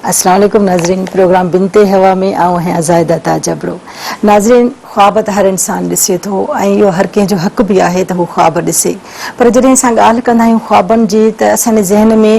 السلام عليڪم ناظرين پروگرام بنت هوا ۾ آئون آهيان زاهده تاج ابڙو ناظرين خواب ته هر انسان ڏسي ٿو ۽ اهو هر ڪنهن جو حق به آهي ته هو خواب ڏسي پر جڏهن اسان ڳالهه ڪندا آهيون خوابن جي ته اسان جي ذهن ۾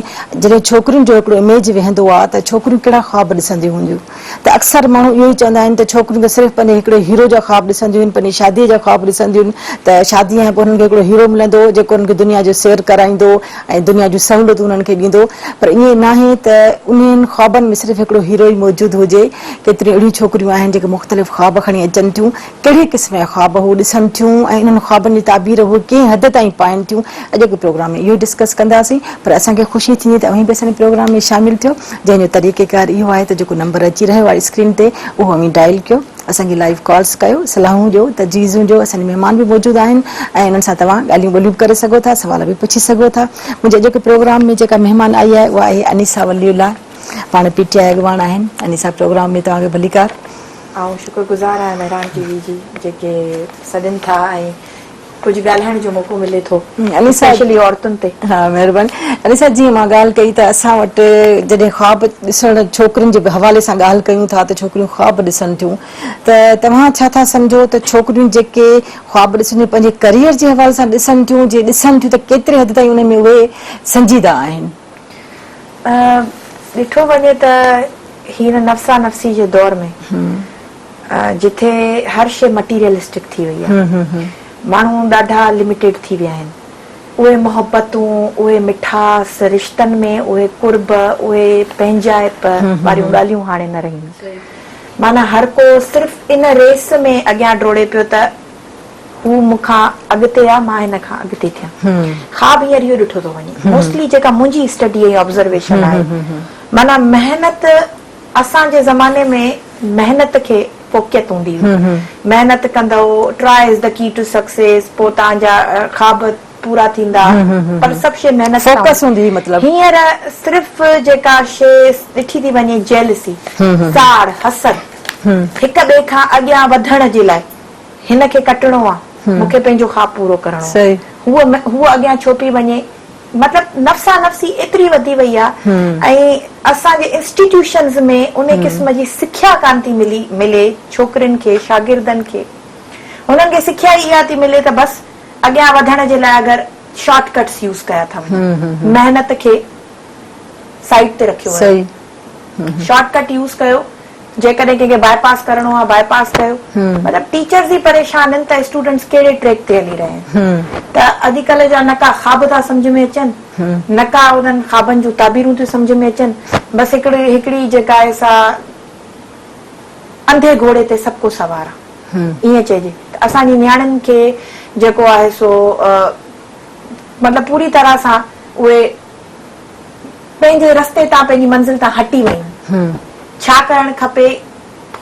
جڏهن ڇوڪرين جو هڪڙو اميج ويهندو آهي ته ڇوڪريون ڪهڙا خواب ڏسنديون هونديون ته اڪثر ماڻهو اهو ئي چوندا آهن ته ڇوڪريون ته صرف پنهنجي هڪڙي هيرو جا خواب ڏسنديون آهن، پنهنجي شاديء جا خواب ڏسنديون آهن ته شاديء کان پوء هنن کي هڪڙو هيرو ملندو جيڪو هنن کي دنيا جو سير ڪرائيندو ۽ دنيا جون سهولتون هنن کي ڏيندو پر ائين ناهي ته انهن خوابن ۾ صرف هڪڙو هيرو ئي موجود هجي. ڪيتريون اهڙيون ڇوڪريون آهن جيڪي مختلف خواب کڻي اچن ٿيون. ڪهڙي قسم جا خواب هو ڏسن ٿيون ۽ انهن خوابن جي تعبير هو ڪنهن حد تائين پائن ٿيون اڄوڪي پروگرام ۾ اهو ئي ڊسڪس ڪنداسين پر اسان کي خوشي ٿيندي ته اوهين به اسان جي پروگرام ۾ شامل ٿيو جنهن جو طريقيڪار اهو آهي ته جيڪو نمبر اچي رهيو آهي اسڪرين تي اهو اوهين ڊائل ڪيو اسان کي لائيو ڪالز ڪيو صلاحون ڏيو تجويزون ڏيو اسان جا مهمان به موجود آهن ۽ انهن سان توهان ڳالهيون ٻولهيون به ڪري سگهو ٿا سوال به پڇي سگهو ٿا منهنجي اڄوڪي پروگرام ۾ جيڪا مهمان آئي آهي اها آهي انيسا ولي الله پاڻ پي ٽي آء اڳواڻ آهن انيسا پروگرام ۾ توهان کي ڀليڪار. آئون شڪر گذار آهيان مهراڻ ٽي وي جي جيڪي سڏين ٿا ۽ ڪجهه ڳالهائڻ جو موقعو ملي ٿو اسپيشلي عورتن تي. ها مهرباني انيسا جيئن مان ڳالهه ڪئي ته اسان وٽ جڏهن خواب ڏسڻ ڇوڪرين جي حوالي سان ڳالهه ڪيون ٿا ته ڇوڪريون خواب ڏسن ٿيون ته توهان ڇا ٿا سمجهو ته ڇوڪريون جيڪي خواب ڏسن ٿيون پنهنجي ڪريئر جي حوالي سان ڏسن ٿيون جي ڏسن ٿيون ته ڪيتري حد تائين ان ۾ اهي سنجيده آهن؟ ڏٺو وڃي ته هن نفسا نفسي جي دور ۾ جتي هر شيء مٽيريلسٽڪ ٿي وئي آهي، ماڻهو ڏاڍا لميٽيڊ ٿي ويا آهن، اهي محبتون، اهي مٺاس، رشتن ۾ اهي قرب، اهي پنهنجائپ واريون ڳالهيون هاڻي نه رهيون. معنيٰ هر ڪو صرف ان ريس ۾ اڳيان ڊوڙي پيو ته هو مون کان اڳتي آ، مان هن کان اڳتي ٿيان. خواب هينئر اهو ڏٺو ٿو وڃي. موسٽلي جيڪا منهنجي اسٽڊي ۽ آبزرويشن آهي. معنيٰ محنت اسان جي زماني ۾ محنت کي فوقيت هوندي هئي. محنت ڪندؤ، try is the key to success, پوء توهان جا خواب پورا ٿيندا. پر سڀ شيء محنت سان فوڪس هوندي هئي مطلب. هينئر صرف جيڪا شيء ڏٺي ٿي وڃي جيلسي، ساڙ، حسد، هڪ ٻئي کان اڳيان وڌڻ جي لاء هن کي ڪٽڻو آ، مون کي پنهنجو خواب پورو ڪرڻو آ. هوء هوء اڳيان ڇو پئي وڃي؟ مطلب نفسا نفسي ايتري وڌي وئي آ ۽ اسان جي انسٽيٽيوشنز ۾ انهي قسم جي سکيا ڪانه ٿي ملي ملي ڇوڪرين کي شاگردن کي هنن کي سکيا ئي اها ٿي ملي ته بس اڳيان وڌڻ جي لاء اگر شارٽ ڪٽس يوز ڪيا ٿا وڃن محنت کي سائيڊ تي رکيو ويو شارٽ ڪٽ يوز ڪيو جيڪڏهن ڪنهن کي باء پاس ڪرڻو آهي باء پاس ڪيو مطلب ٽيچرز ئي پريشان آهن ته اسٽوڊنٽس ڪهڙي ٽريڪ تي هلي رهيا آهن ته اڄڪلهه جا نه ڪا خواب ٿا سمجهه ۾ اچن نه ڪا انهن خوابن جون تعبيرون ٿيون سمجهه ۾ اچن بس هڪڙي هڪڙي جيڪا آهي سا انڌي گهوڙي تي سڀ ڪو سوار آهي ائين چئجي ته اسان جي نياڻين کي جيڪو آهي سو مطلب پوري طرح سان اهي پنهنجي رستي تان پنهنجي منزل تان هٽي ويون. ڇا ڪرڻ کپي،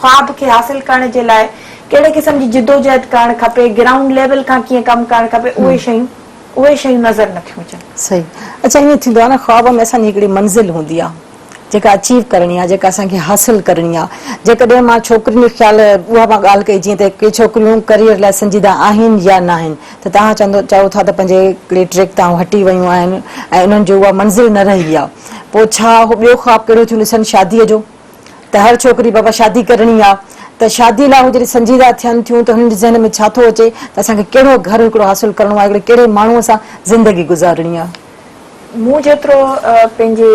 خواب کي حاصل ڪرڻ جي لاء ڪهڙي قسم جي جدوجهد ڪرڻ کپي، گرائونڊ ليول کان ڪيئن ڪم ڪرڻ کپي اهي شيون اهي شيون نظر نه ٿيون اچن. صحيح اڇا ائين ٿيندو آهي نه خواب ۾ اسان جي هڪڙي منزل هوندي آهي جيڪا اچيو ڪرڻي آهي جيڪا اسان کي حاصل ڪرڻي آهي جيڪڏهن مان ڇوڪرين جو خيال اها مان ڳالهه ڪئي جيئن ته ڪي ڇوڪريون ڪريئر لاء سنجيده آهن يا ناهن ته توهان چوندو چئو ٿا ته پنهنجي هڪڙي ٽريڪ تان هو هٽي ويون آهن ۽ انهن جو اها منزل نه رهي آهي پوء ڇا هو ٻيو خواب ڪهڙو ٿيون ڏسن شاديء جو ته هر ڇوڪري بابا شادي ڪرڻي آهي ته شادي لاء هو جڏهن سنجيده ٿين ٿيون ته هنن جي ذهن ۾ ڇا ٿو اچي ته اسان کي ڪهڙو گهر هڪڙو حاصل ڪرڻو آهي هڪڙي ڪهڙي ماڻهوء سان زندگي گذارڻي آهي. مون جيترو پنهنجي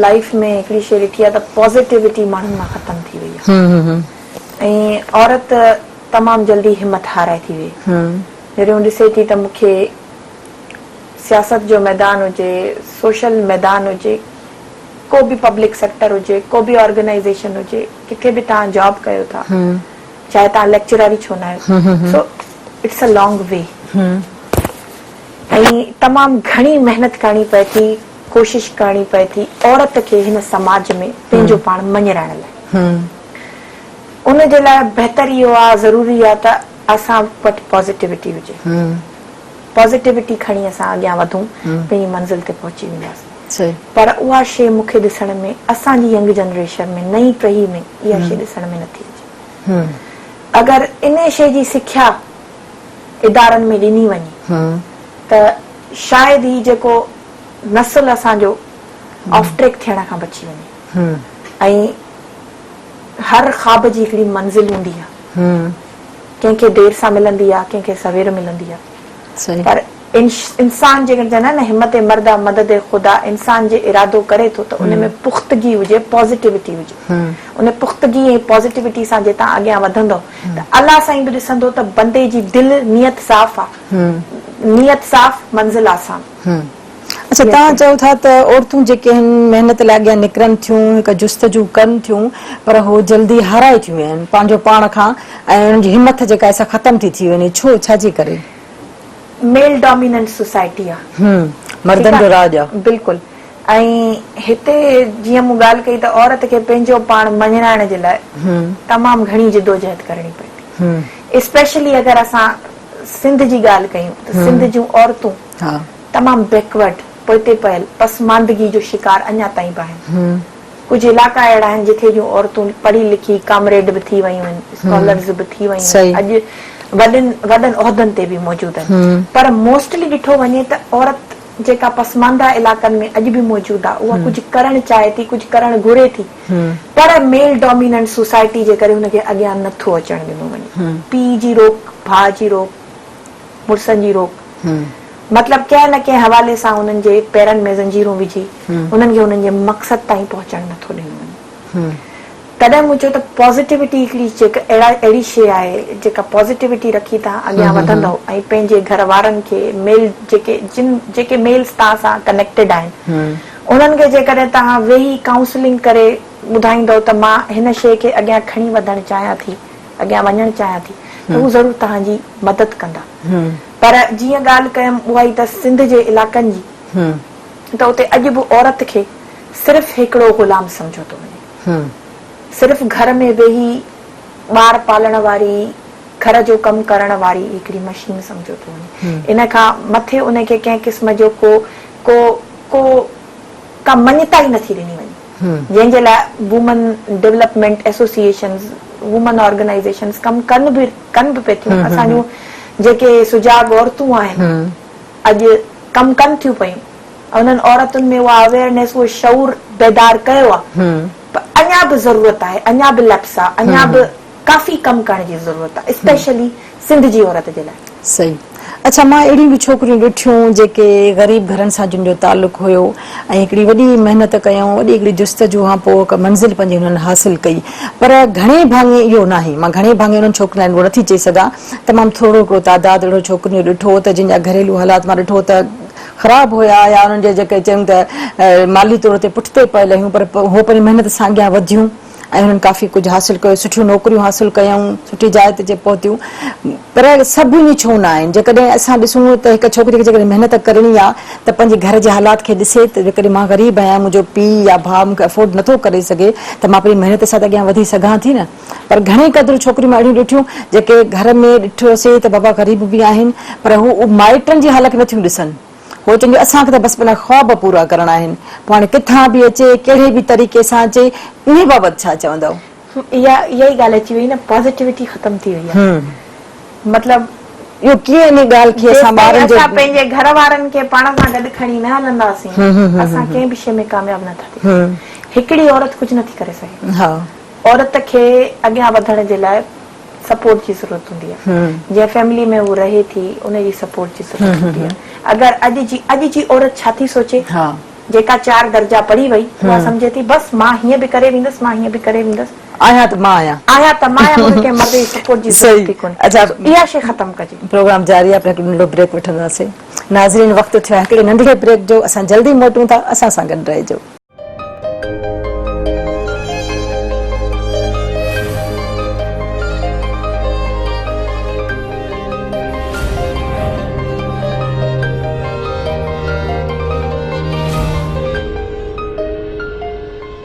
لائيف ۾ هڪڙي شيء ڏٺي آهي ته پازيٽيوٽي ماڻهن مان ختم ٿي وئي آهي ۽ عورت تمام جلدي همت هارائي ٿي ويهي. جڏهن هو ڏسي ٿي ته مون کي سياست جو ميدان هجي، سوشل ميدان هجي، ڪو به پبلڪ سيڪٽر هجي، ڪو به آرگنائيزيشن هجي، ڪٿي به توهان جاب ڪيو ٿا، چاهي توهان ليڪچرر ئي ڇو نه آهيو، سو it's a long V ۽ تمام گهڻي محنت ڪرڻي پئي ٿي، ڪوشش ڪرڻي پئي ٿي عورت کي هن سماج ۾ پنهنجو پاڻ مڃرائڻ لاء. ان جي لاء بهتر اهو آ ضروري آ ته اسان وٽ پازيٽيوٽي هجي. پازيٽيوٽي کڻي اسان اڳيان وڌون پنهنجي منزل تي پهچي وينداسين. پر اها شيء مون کي ڏسڻ ۾ اسان جي ينگ جنريشن ۾ نئين ٽهي ۾ اها شيء ڏسڻ ۾ نٿي اچي. اگر انهي شيء جي سکيا ادارن ۾ ڏني وڃي ته شايد هي جيڪو نسل اسان جو آف ٽريڪ ٿيڻ کان بچي وڃي ۽ هر خواب جي هڪڙي منزل هوندي آهي. ڪنهن کي دير سان ملندي آهي ڪنهن کي سوير ملندي آهي پر انسان جيڪڏهن چوندا آهن نه همت مردا مدد خدا انسان جي ارادو ڪري ٿو ته ان ۾ پختگي هجي پازيٽيوٽي هجي ان پختگي ۽ پازيٽيوٽي سان جي تان اڳيان وڌندو ته الله سائين به ڏسندو ته بندي جي دل نيت صاف آ نيت صاف منزل آسان. اڇا توهان چئو ٿا ته عورتون جيڪي آهن محنت لاء اڳيان نڪرن ٿيون هڪ جستجو ڪن ٿيون پر هو جلدي هارائي ٿيون ويهن پنهنجو پاڻ کان ۽ انهن جي همٿ جيڪا آهي سا ختم ٿي ٿي وڃي ڇو ڇا جي ڪري؟ ميل ڊوميننٽ سوسائٽي آ. مردن جو راڄ آ. بلڪل ۽ هتي جيئن مون ڳالهه ڪئي ته عورت کي پنهنجو پاڻ مڃرائڻ جي لاء تمام گهڻي جدوجهد ڪرڻي پئي ٿي اسپيشلي اگر اسان سنڌ جي ڳالهه ڪيون ته سنڌ جون عورتون تمام بيڪورڊ، پوئتي پيل، پسماندگي جو شڪار اڃا تائين به آهن. ڪجهه علائقا اهڙا آهن جٿي جون عورتون پڙهي لکي ڪامريڊ به ٿي ويون آهن، اسڪالرز به ٿي ويون آهن، اڄ وڏن وڏن عهدن تي به موجود آهن. پر موسٽلي ڏٺو وڃي ته عورت جيڪا پسمانده علائقن ۾ اڄ به موجود آهي اها ڪجهه ڪرڻ چاهي ٿي، ڪجهه ڪرڻ گهري ٿي پر ميل ڊوميننٽ سوسائٽي جي ڪري هن کي اڳيان نه ٿو اچڻ ڏنو وڃي. پيء جي روڪ، ڀاء جي روڪ، مڙسن جي روڪ مطلب ڪنهن نه ڪنهن حوالي سان انهن جي پيرن ۾ زنجيرون وجهي انهن کي انهن جي مقصد تائين پهچڻ نه ٿو ڏنو وڃي. تڏهن مون چيو ته پازيٽيوٽي هڪڙي جيڪا اهڙا اهڙي شيء آهي جيڪا پازيٽيوٽي رکي توهان اڳيان وڌندؤ ۽ پنهنجي گهر وارن کي ميل جيڪي جن جيڪي ميلز توهان سان ڪنيڪٽيڊ آهن انهن کي جيڪڏهن توهان ويهي ڪائونسلنگ ڪري ٻڌائيندؤ ته مان هن شيء کي اڳيان کڻي وڌڻ چاهيان ٿي اڳيان وڃڻ چاهيان ٿي ته هو ضرور توهان جي مدد ڪندا. پر جيئن ڳالهه ڪيم اها ئي ته سنڌ جي علائقن جي ته اتي اڄ به عورت کي صرف هڪڙو غلام سمجهيو ٿو وڃي. صرف گهر ۾ ويهي ٻار پالڻ واري، گهر جو ڪم ڪرڻ واري هڪڙي مشين سمجهيو ٿو وڃي. ان کان مٿي ان کي ڪنهن قسم جو ڪو ڪو ڪو ڪا مڃتا ئي نٿي ڏني وڃي. جنهن جي لاء women development associations, women organisations ڪم ڪن به ڪن به پئي ٿيون. اسان جون جيڪي سجاڳ عورتون آهن اڄ ڪم ڪن ٿيون پيون. انهن عورتن ۾ اها اويئرنيس اهو شعور بيدار ڪيو آهي پر اڃا به ضرورت آهي اڃا به ليپس آهي اڃا به ڪافي ڪم ڪرڻ جي ضرورت آهي اسپيشلي سنڌ جي عورت جي لاء. صحيح اڇا مان اهڙيون به ڇوڪريون ڏٺيون جيڪي غريب گهرن سان جن جو تعلق هيو ۽ هڪڙي وڏي محنت ڪيائون وڏي هڪڙي جستجو کان پوء هڪ منزل پنهنجي هنن حاصل ڪئي پر گهڻي ڀاڱي اهو ناهي مان گهڻي ڀاڱي انهن ڇوڪرين لاء اهو نٿي چئي سگهان تمام ٿورو هڪڙو تعداد اهڙو ڇوڪرين جو ڏٺو ته جن جا گهريلو حالات مان ڏٺو ته خراب هيا يا انهن جي جيڪي چيون ته مالي طور تي پٺتي پيل هيون پر هو پنهنجي محنت سان اڳيان وڌيون ۽ هنن ڪافي ڪجهه حاصل ڪيو، سٺيون نوڪريون حاصل ڪيائون، سٺي جاء تي اچي پهتيون، پر سڀ ائين ڇو نه آهن؟ جيڪڏهن اسان ڏسون ته هڪ ڇوڪري کي جيڪڏهن محنت ڪرڻي آهي ته پنهنجي گهر جي حالات کي ڏسي ته جيڪڏهن مان غريب آهيان، منهنجو پيء يا ڀاء مون کي افورڊ نٿو ڪري سگهي ته مان پنهنجي محنت سان ته اڳيان وڌي سگهان ٿي نه. پر گهڻي قدر ڇوڪريون مان اهڙيون ڏٺيون جيڪي گهر ۾ ڏٺوسي ته بابا غريب به آهن پر هو مائٽن جي حال کي نٿيون ڏسن. هو چوندي اسان کي ته بس پنهنجا خواب پورا ڪرڻا آهن، پوء هاڻي ڪٿان به اچي، ڪهڙي به طريقي سان اچي، انهي بابت ڇا چوندؤ؟ اها اها ئي ڳالهه اچي وئي نه پازيٽيوٽي ختم ٿي وئي آهي مطلب. اهو ڪيئن انهي ڳالهه کي اسان ٻارن جو. جيستائين اسان پنهنجي گهر وارن کي پاڻ سان گڏ کڻي نه هلنداسين اسان ڪنهن به شيء ۾ ڪامياب نه ٿا ٿي سگهون. هڪڙي عورت ڪجهه نه ٿي ڪري سگهي. عورت کي اڳيان وڌڻ جي لاء سپورٽ جي ضرورت هوندي آهي جنهن فيملي ۾ هو رهي ٿي ان جي سپورٽ جي ضرورت هوندي آهي اگر اڄ جي اڄ جي عورت ڇا ٿي سوچي جيڪا 4 درجا پڙهي وئي اها سمجهي ٿي بس مان هيئن به ڪري ويندس مان هيئن به ڪري ويندس آهيان ته مان آهيان آهيان ته مان آهيان مون کي ڪنهن مرد جي سپورٽ جي ضرورت ئي ڪونهي اڇا اها شي ختم ڪجي. پروگرام جاري آهي پر هڪ ننڍڙو بريڪ وٺنداسين ناظرين وقت ٿيو آهي هڪڙي ننڍڙي بريڪ جو اسان جلدي موٽون ٿا اسان سان گڏ رهجو.